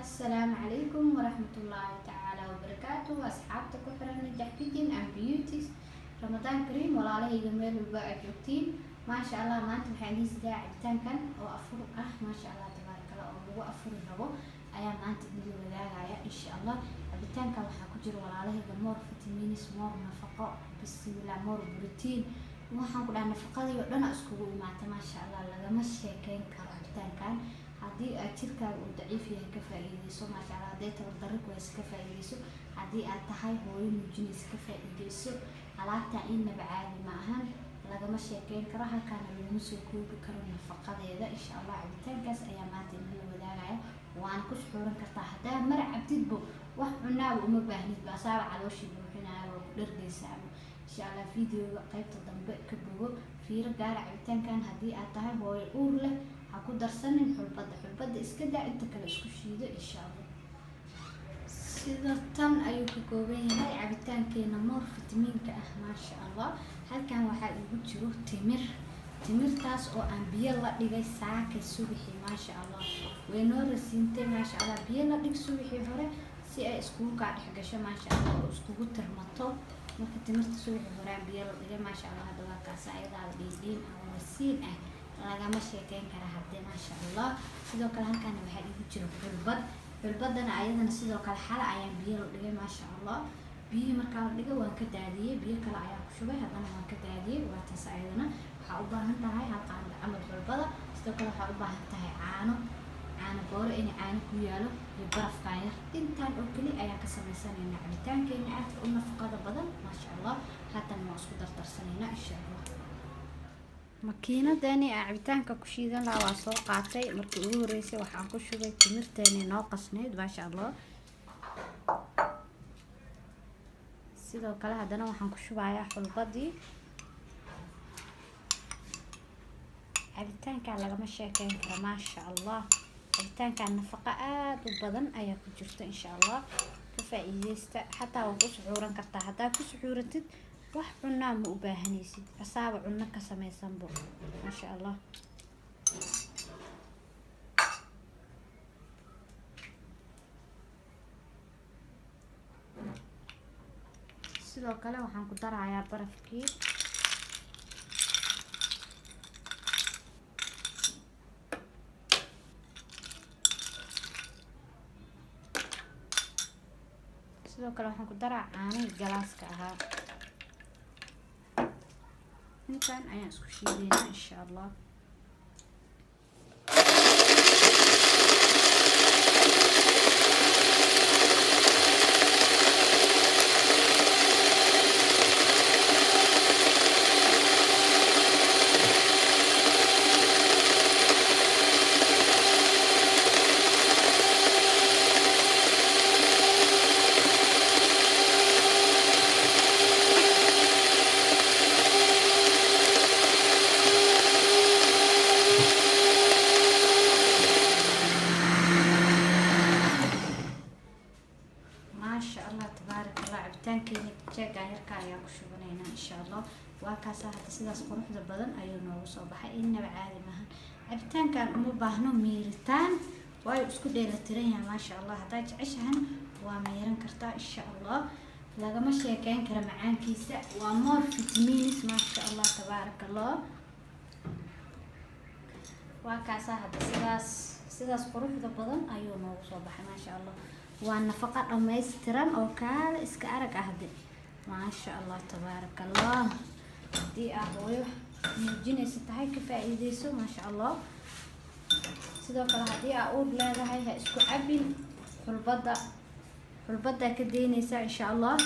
Asalaamu calaykum waraxmatullaahi tacaala wabarakaatuh. Asxaabta ku xiran Najax Kitchen and Beauties, Ramadaan kariim. Walaalahayga meel walba aad joogtiin, maasha Allah. Maanta waxaan idiin sidaa cabitaankan oo afur ah, maasha Allah, tabaaraka Allah, oo lagu afuri rabo ayaa maanta idinla wadaagaya, insha Allah. Cabitaankan waxaa ku jira, walaalahayga, more vitamins, more nafaqo, bismillah, more protein. Waxaan ku dhaha nafaqadii oo dhan iskugu imaatay, maasha Allah, lagama sheekeyn karo. Cabitaankan haddii aad jirkaaga uu daciif yahay, ka faa-iideyso, maasha Allah. Hadday tabardarri ku hayso, ka faa-iideyso. Haddii aad tahay hooyo nuujinaysa, ka faa-iideyso. Alaabtan inaba caadi ma ahan, lagama sheekeyn karo, halkaana laguma soo koobi karo nafaqadeeda, insha Allah. Cabitaankaas ayaa maanta idinla wadaagaya, waana ku suxuuran kartaa. Haddaa mar cabtidbo, wax cunaaba uma baahnidba, asaaba calooshii buuxinaya, waa ku dhargeysaaba, insha Allah. Videoga qaybta dambe ka bogo, fiiro gaara cabitaankan. Haddii aad tahay hooyo uur leh, ha ku darsanin xulbadda, xulbadda iska daa, inta kale isku shiido, insha Allah. Sida tan ayuu ka kooban yahay cabitaankeena more fitamiinka ah, maasha Allah. Halkan waxaa igu jiro timir, timirtaas oo aan biyo la dhigay saakay subaxii, maasha Allah. Way noo rasiintay, maasha Allah. Biyo la dhig subaxii hore si ay iskugu kaa dhex gasho, maasha Allah, oo iskugu tirmato. Marka timirta subaxii hore aan biyo la dhigay, maasha Allah. Hadda waa kaas ayadaa dhiindhiin ah oo rasiin ah, lagama sheekeyn kara hadde, maasha Allah. Sidoo kale halkaana waxaa igu jira xulbad. Xulbadana ayadana sidoo kale xala ayaan biyo la dhigay, maasha Allah. Biyihii markaa la dhigay waan ka daadiyey, biyo kale ayaan ku shubay, haddana waan ka daadiyey. Waa taas ayadana. Waxaa u baahan tahay hal qaando camal xulbada. Sidoo kale waxaa u baahan tahay caano, caano booro in caano ku yaalo, iyo barafkaan yar. Intaan oo keli ayaan ka sameysanaynaa cabitaankeena aadka u nafaqada badan, maasha Allah. Haddana waan isku dardarsanaynaa, insha Allah. Makiinadani aan cabitaanka ku shiidan lahaa waa soo qaatay. Markii ugu horeysay waxaan ku shubay timirteeni noo qasneyd, maasha Allah. Sidoo kale haddana waxaan ku shubayaa xulbadii. Cabitaanka lagama sheekeyn karo, maasha Allah. Cabitaanka nafaqo aada u badan ayaa ku jirta, insha Allah, ka faa-iideysta. Xataa waa ku suxuuran kartaa. Haddaa ku suxuuratid, wax cunaa ma u baahanaysid, asaaba cunno ka sameysanbo, maasha Allah. Sidoo kale waxaan ku darayaa barafkii. Sidoo kale waxaan ku daraa caanihii galaaska ahaa. Intaan ayaan isku shiideynaa, insha Allah. Maasha Allah, tabaaraka Allah. Cabitaankeena jeegaan yarka ayaan ku shubanaynaa, insha Allah. Waa kaasaa hadda, sidaas quruxda badan ayuu noogu soo baxay, innaba caadi maahan. Cabitaankan uma baahno miiritaan, waayo isku dheelatiran yahay, maasha Allah. Haddaa jeceshahan waa miiran kartaa, insha Allah. Lagama sheekeyn kara macaankiisa, waa more vitamins, maasha Allah, tabaaraka Allah. Waa kaasaa hadda, sidaas quruxda badan ayuu noogu soo baxay, maasha Allah. Waa nafaqo dhammaystiran oo kaale iska arag ah de, maasha Allah, tabaaraka Allah. Haddii aad hooyo muujinaysa tahay, ka faa-iideyso, maasha Allah. Sidoo kale haddii aa uur leedahay, ha isku cabin xulbadda, xulbaddaa ka daynaysaa, insha Allah.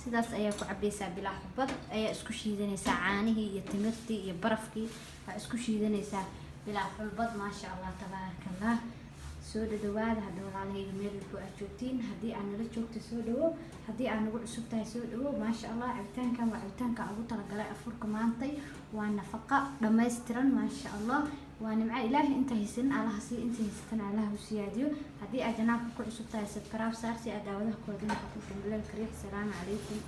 Sidaas ayaa ku cabaysaa, bilaa xulbad ayaa isku shiidanaysaa. Caanihii iyo timirtii iyo barafkii waa isku shiidanaysaa bilaa xulbad, maasha Allah, tabaaraka Allah. Soo dhadhawaada hadda, walaalahayga, meel walbo aad joogtiin. Haddii aad nala joogto, soo dhawow. Haddii aad nagu cusub tahay, soo dhawow, maasha Allah. Cabitaankan waa cabitaanka ugu talagalay afurka maantay. Waa nafaqa dhammaystiran, maasha Allah. Waa nimco Ilaahay. Inta haysanin Allaha sii, inta haysatana Allaha u siyaadiyo. Haddii aad channelka ku cusub tahay, subscribe saar si aad daawadaha kooda ku gambaleelka riix. Salaamu calaykum.